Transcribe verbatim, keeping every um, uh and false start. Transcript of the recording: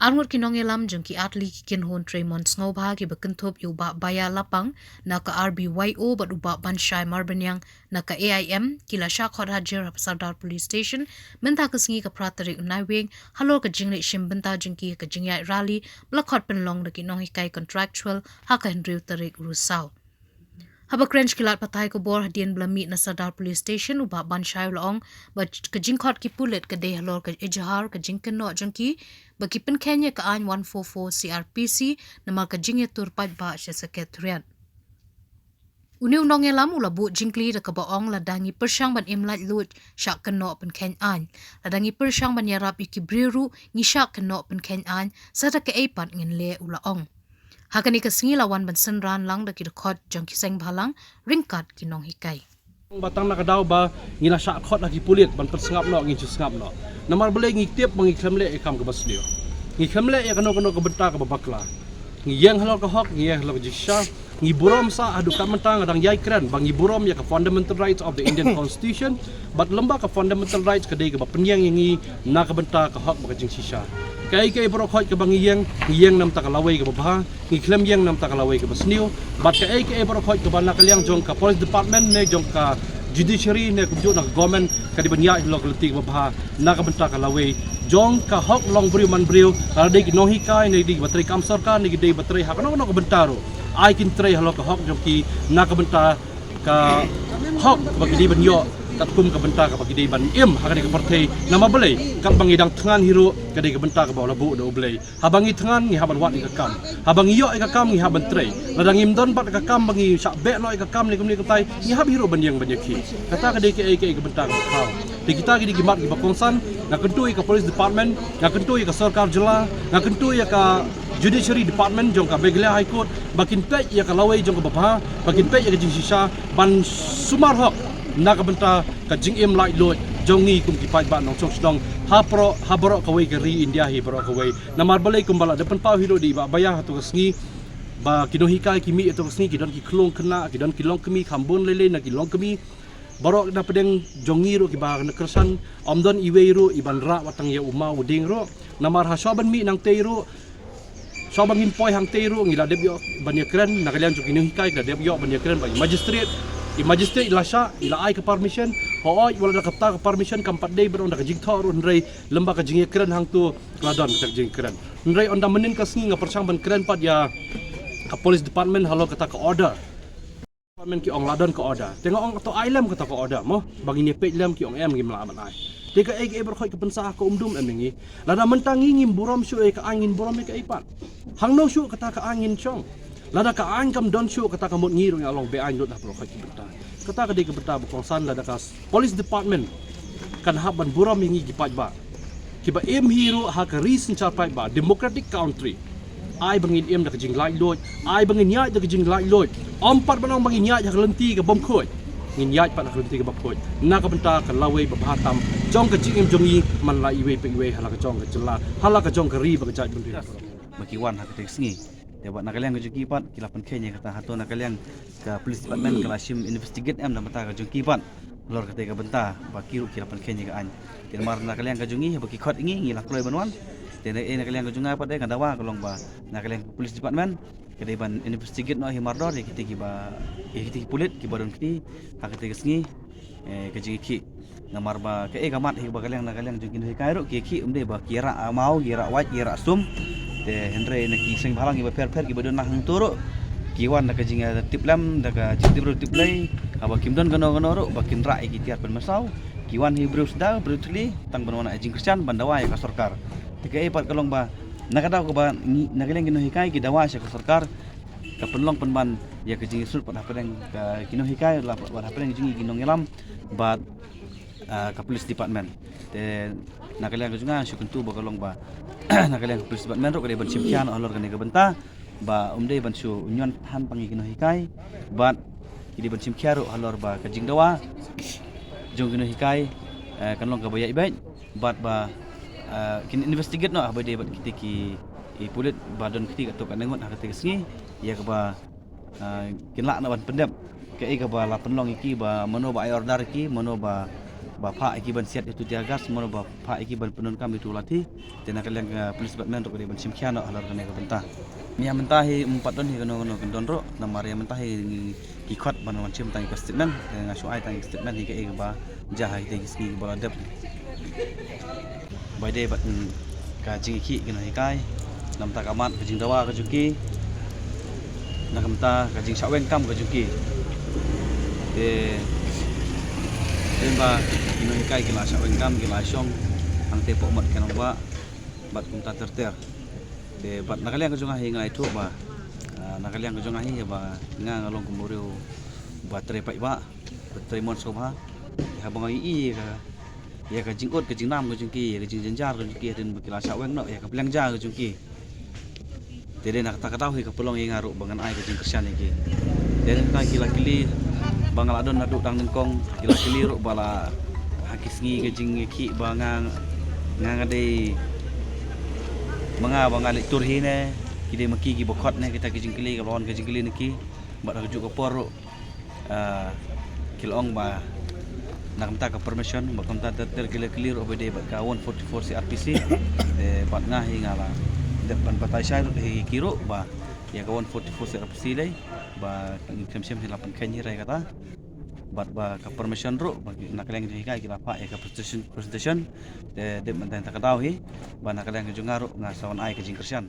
Arngut ki nongïalam jong ki Atli ki kynhun trei mon sngewbha kiba kynthup ïa u Bah Baya Lapang na ka R B Y O bad u Bah Banshai Marbaniang na ka A I M ki la shah khot hajir ha Sardar Police Station mynta ka sngi ka phra tarik u Naiwieng halor ka jingleit shim bynta jong ki ha ka jingïaid rally ba la khot pynlong da ki nonghikai contractual ha ka hynriew tarik u Risaw. Haba kren sha ki lad pathai khubor hadien ba la mih na Sardar Police Station, u Bah Banshai u la ong ba ka jingkhot ki pulit ka dei halor ka ejahar ka jingkynnoh jong ki ba ki pynkheiñ ïa ka aiñ one four four C R P C namar ka jingïatur paidbah sha Secretariat. Une u nongïalam u la buh jingkylli da kaba ong lada ngi pyrshang ban im laitluid shah kynnoh pynkheiñ aiñ. Lada ngi pyrshang ban ïarap ïa ki briew ruh ngi shah kynnoh pynkheiñ aiñ, sa da kaei pat ngin leh, u la ong. Ha kane ka sngi la wan ban synran lang da ki dkhot jong ki seng bhalang ryngkat ki nonghikai. Ba tang na ka daw ba ngi la shah khot ha ki pulit ban pynsngap noh, ngin shu sngap noh. Namar balei? Ngi tip ba ngi khlem leh ïa ka kam kaba sniew. Ngi khlem leh ïa kano kano ka bynta kaba bakla. Ngi ïeng halor ka hok, ngi ïeng halor ka jingshisha. Ngi burom sa haduh katne mynta, nga dang ïai kren ba ngi burom ïa ka fundamental rights of the Indian Constitution. Bad lem bad ka fundamental rights ka dei kaba pynïeng ïa ngi na ka bynta ka hok bad ka jingshisha. Kaei kaei baroh khoit kaba ngi ïeng, ngi ïeng namar ka lawei kaba bha, ngi khlem ïeng namar ka lawei kaba sniew. Bad kaei kaei baroh khoit kaba na ka liang jong ka police department ne jong ka judiciary ne kumjuh na ka government ka dei ban ïaid halor ka lynti kaba bha na ka bynta ka lawei jong ka hok long briew man briew. Lada dei ki nonghikai ne dei kiba trei kam sorkar ne ki dei ba trei ha kano kano ka bynta ruh, ai kin trei halor ka hok jong ki na ka bynta ka hok ba ki dei ban ïoh katkum ka bynta kaba ki dei ban im ha kane ka pyrthei. Namar balei? Katba ngi dang thngan hi ruh ka dei ka bynta kaba la buh da U Blei. Haba ngi thngan ngi hap ban wad ïa ka kam. Haba ngi ïoh ïa ka kam ngi hap ban trei. Lada ngim don bad ka kam ba ngi shah beh noh ïa ka kam ne kumne kumtai, ngi hap hi ruh ban ïeng ban ïakhih. Kata ka dei kaei kaei ka bynta kaba khraw. Te kita ki dei ki mat kiba kongsan. Nga kyntu ïa ka police department, nga kyntu ïa ka sorkar jylla, nga kyntu ïa ka judiciary department jong ka Meghalaya High Court ba kin peit ïa ka lawei jong kaba bha, ba kin peit ïa ka jingshisha ban sumar hok na ka bynta ka jingim laitluid jong ngi kum ki paidbah nongshong shnong ha baroh, ha baroh kawei ka ri India hi baroh kawei. Namar balei? Kumba la dep pynpaw hi ruh da i Bah Baya hato ka sngi ba ki nonghikai ki mih hato ka sngi, ki don ki khlong khynnah, ki don ki longkmie, kham bun lei lei na ki longkmie. Baroh na pdeng jong ngi ruh kiba na kyrshan, ym don iwei ruh i ban rah wat tang ïa u maw u dieng ruh. Namar ha shuwa ban mih nangtei ruh, shuwa ba ngin poi hangtei ruh ngi la dep ïoh ban ïakren, na ka liang jong ki nonghikai ki la dep ïoh ban ïakren bad i magistrate. I magistrate i la shah, i la ai ka permission. Hooid, wat la da kata ka permission kam pat dei ban ong da ka jingthoh ruh, hynrei lem bad ka jingïakren hangto ka la don kata ka jingïakren. Hynrei ynda mynnin ka sngi nga pyrshang ban kren pat ïa ka police department halor kata ka order. Department ki ong la don ka order. Te nga ong to ai lem kata ka order mo. Ba ngin ïa peit lem, ki ong em, ngim lah ban ai. Te kaei kaei baroh khoit ka pynshah ka um dum em ïa ngi. Lada mynta ngi ngim burom shuh ïa ka aiñ, ngin burom ïa kaei pat? Hangno shuh kata ka aiñ ngin shong? Lada ka aiñ kam don shuh, kata ka mut ngi ruh ngi la long be-aiñ lut ha baroh khoit ki bynta. Kata ka dei ka bynta ba kongsan. Lada ka police department kan hap ban burom ïa ngi ki paidbah kiba im hi ruh ha ka ri synshar paidbah, democratic country. Ai ba ngin im da ka jinglaitluid, ai ba ngin ïaid da ka jinglaitluid. Ym pat ban ong ba ngin ïaid ha ka lynti ka bym khuid. Ngin ïaid pat ha ka lynti ka bym khuid na ka bynta ka lawei ba bha tam jong ka jingim jong ngi man la iwei pa iwei, ha la ka jong ka jylla, ha la ka jong ka ri bad ka jaitbynriew. Ba ki wan ha kata ka sngi. Te bad na ka liang ka jong ki pat ki la pynkheiñ ïa kata, hato na ka liang ka police department ka la shim investigate em na ka bynta ka jong ki pat halor kata ka bynta ba ki ruh ki la pynkheiñ ïa ka aiñ? Te namar na ka liang ka jong ngi ba ki khot ïa ngi, ngi la kloi ban wan. Te na, eh, na ka liang ka jong nga pat, eh, ka dawa ka long ba na ka liang ka police department ka dei ban investigate noh hi mardor ïa kita kiba, ïa kita ki pulit kiba don kti ha kata ka sngi. Eh, ka jingïakhih. Namar ba kaei ka mat hi ba ka liang, na ka liang jong ki nonghikai ruh ki ïakhih, ym dei ba ki rah, ah, maw, ki rah wait, ki rah sum. Te hynrei na ki seng bhalang kiba pher pher kiba don na hangto ruh ki wan da ka jingtip lem, da ka jingtip ruh tip lei. Haba kim don kano kano ruh ba kin rah ïa ki tiar pynmynsaw, ki wan hi briew sdang, briew thylli, tang ban wan ai jingkyrshan, ban dawa ïa ka sorkar. Te kaei pat ka long ba na ka daw kaba ngi, na ka liang ki nonghikai ki dawa sha ka sorkar, ka pynlong pynban ïa ka jingïasyrut pat hapdeng ka, ki nonghikai, la pat hapdeng jong ngi ki nongïalam bad, ah, ka police department. Te na ka liang ka jong nga shu kyntu ba ka long ba na ka liang ka police department ruh ka dei ban shim khia noh halor kane ka bynta, ba ym dei ban shu ñion than pang ïa ki nonghikai, bad ki dei ban shim khia ruh halor ba ka jingdawa jong ki nonghikai, eh, kan long kaba ïaid beit. Bad ba, ah, kin investigate noh haba dei bad kita ki, i pulit ba don kti katto katne ngut ha kata ka sngi, ïa kaba, ah, kin lah noh ban pyndep kaei kaba la pynlong ïa ki, ba mano ba ai order ïa ki, mano ba, ba phah ïa ki ban siat ïa utu tear gas, mano ba phah ïa ki ban pyndonkam ïa utu lathi. Te na ka liang ka police department ruh ka dei ban shim khia noh halor kane ka bynta. Ïa mynta hi ym pat don hi kano kano kyndon ruh, namar ïa mynta hi ki khot ban wan shim tang ïa ka statement. Te nga shu ai tang ïa ka statement hi kaei kaba jia ha kitei ki sngi kiba la dep. Ba dei bad, mm, ka jingïakhih ki nonghikai, na ka bynta ka mat ka jingdawa ka jong ki, na ka bynta ka jingshah weng kam ka jong ki. Te, te ba ki nonghikai ki la shah weng kam, ki la shong hangtei hapoh Mot Khnang Bah bad kumta ter ter. Te bad na ka liang ka jong nga hi nga la ïathuh ba, ah, na ka liang ka jong nga hi ba nga nga long kum u briew ba trei paidbah, ba trei mon sngewbha. Haba nga ïohi ïa ka, ïa ka jingud ka jingnam ka jong ki, ïa ka jingjynjar ka jong ki, hadien ba ki la shah weng noh ïa ka pliang ja ka jong ki. Te dei na kata ka daw hi ka pynlong ïa nga ruh ba ngan ai ka jingkyrshan ïa ki. Te dei na kata ki la kylli ba nga la don naduh dang nyngkong, ki la kylli ruh ba la ha ki sngi ka jingïakhih ba nga, nga nga dei ma nga ba nga leit tur hi ne, ki dei ma ki kiba khot ne, kita ki jingkylli, ka la wan ka jingkylli na ki. Bad ha kajuh ka por ruh, ah, ki la ong ba na ka bynta ka permission, bad kumta ter ter ki la kylli ruh ba dei bad ka one forty-four C R P C. Te bad nga hi nga la dep ban batai shai ruh hi ki ruh ba ïa ka one forty-four C R P C lei ba ngi khlem shym hi la pynkheiñ hi re kata. Bad ba ka permission ruh ba na ka liang jong ki la phah ïa ka presentation, presentation. Te dep mynta ka daw hi ba na ka liang jong nga ruh nga sa wan ai ka jingkyrshan.